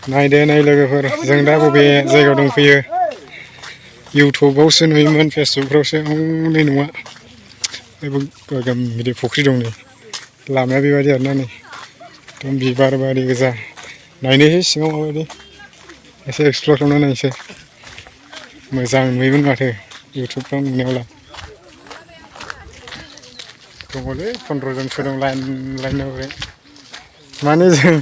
नायदो नाय लोगोफोर जों दा बबे जायगायाव दंफैयो इउटुबावसो नुयोमोन फेसबुकफ्रावसो हनै नङा बिदि फुख्रि दं नै लामाया बेबायदि आरोना नै एकदम बिबार बारि गोजा नायनोसै सिङाव माबायदि एसे एक्सप्लर खालामना नायनोसै मोजां नुयोमोन माथो इउटुबफ्राव नुनायावलाय दङलै 15 जनसो दं लाइन ओरै माने जों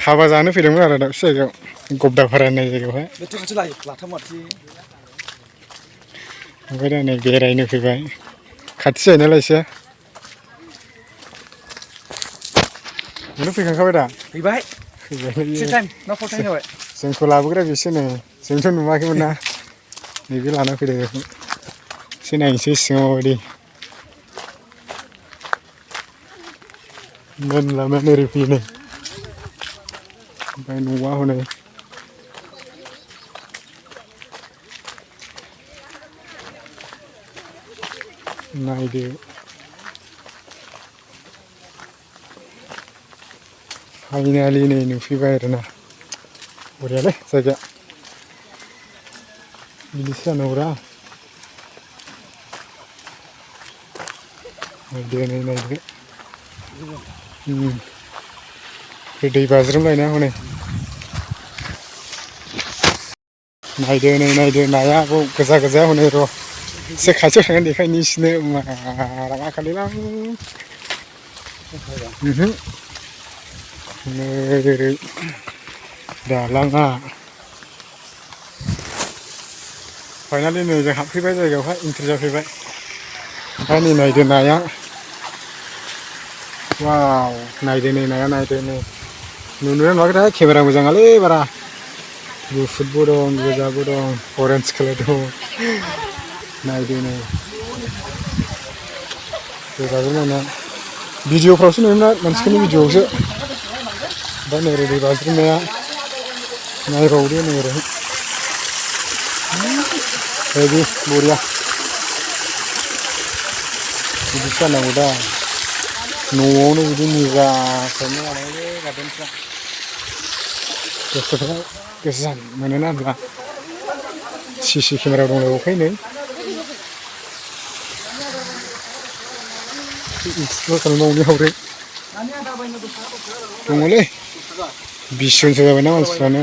हाबा जानो फैदोंमोन आरो दाबसे जायगायाव गबदापारा होननाय जायगायावहाय ओमफ्राय दा नै बेरायनो फैबाय खाथि जायो नालाय एसे नों फैखांखाबाय दा फैबाय जोंखौ लाबोग्रा बिसो नै जोंथ' नुवाखैमोन ना नैबे लाना फैदों बेखौ एसे नायनोसै सिङाव माबायदि लामायानो ओरै फैयो नै ओमफ्राय न'आ हनै नायदो फाइनालि नै नुफैबाय आरोना बरियालै जायगाया बिदिसो जानांगौरा नायदो नायदो दै बाज्रुमलायना हनै नायदो नायदो नाया गोजा गोजा हनै र' एसे खाथियाव थांनानै देखायनो इसोरनो रागा खालिलां ओरै दालाङा फाइनालि नै जों हाबफैबाय जायगायावहाय एन्ट्रि जाफैबाय ओमफ्राय नै नायदो नाया वाव नायदो नै नाया नायदो नै नुनो नुवाखैथाय केमेरा मोजाङालै बारा गुफुरबो दं गोजाबो दं अरेन्ज कालार दं नायदो नै दै बाज्रुमनाया भिडिअफ्रावसो नुयोमोन मानसिफोरनि भिडिअआवसो ओमफ्राय नै ओरै दै बाज्रुमनाया नायबावदो नै ओरै बायदि बरिया बिदिसो जानांगौ दा न'आवनो बिदि निजा खालामनो हानायलै गार्डेनफ्रा गोसोफ्रा गोजोन मोनोना होनब्ला सिसि केमेरा दंलायबावखायो नै एक्सप्लर खालामबावनो हरै दङलै 20 जनसो जाबायना मानसिफ्रानो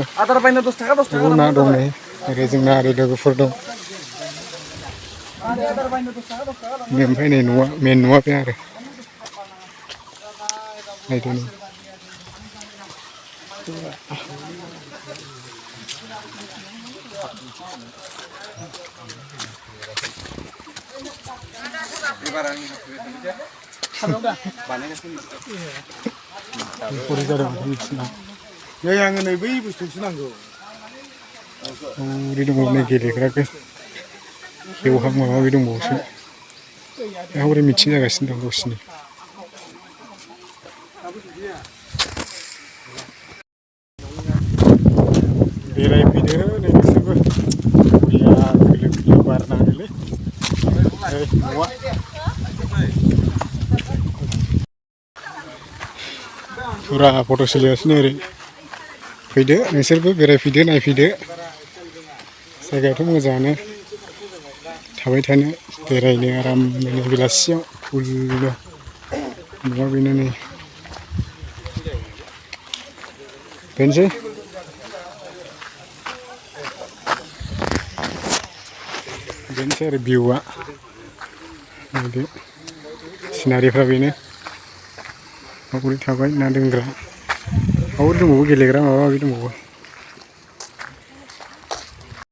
बेयाव ना दं नै ओरै जोंना ओरै लोगोफोर दं ओमफ्राय नै न'आ मेन न'आ बे आरो नायदो नै नै आङो नै बै बुस्थुखौसो नांगौ ओरै दङ नै गेलेग्राबो बेवहाय माबा माबि दंबावोसो हरै मिथिं जागासिनो दं गावसिनि बेरायफैदो नै नोंसोरबो बरिया खोलो खोलो बार नाङोलै न'आ फुरा फट' सोलिगासिनो ओरै फैदो नोंसोरबो बेरायफैदो नायफैदो जायगायाथ' मोजाङानो थाबाय थानो बेरायनो आरामनो बेलासियाव फुलनो न'आ बेनो नै बेनोसै आरो भिउआ नायदो सिनारिफ्रा बेनो माबोरै थाबाय ना दोनग्रा माबोरै दंबावो गेलेग्रा माबा माबि दंबावो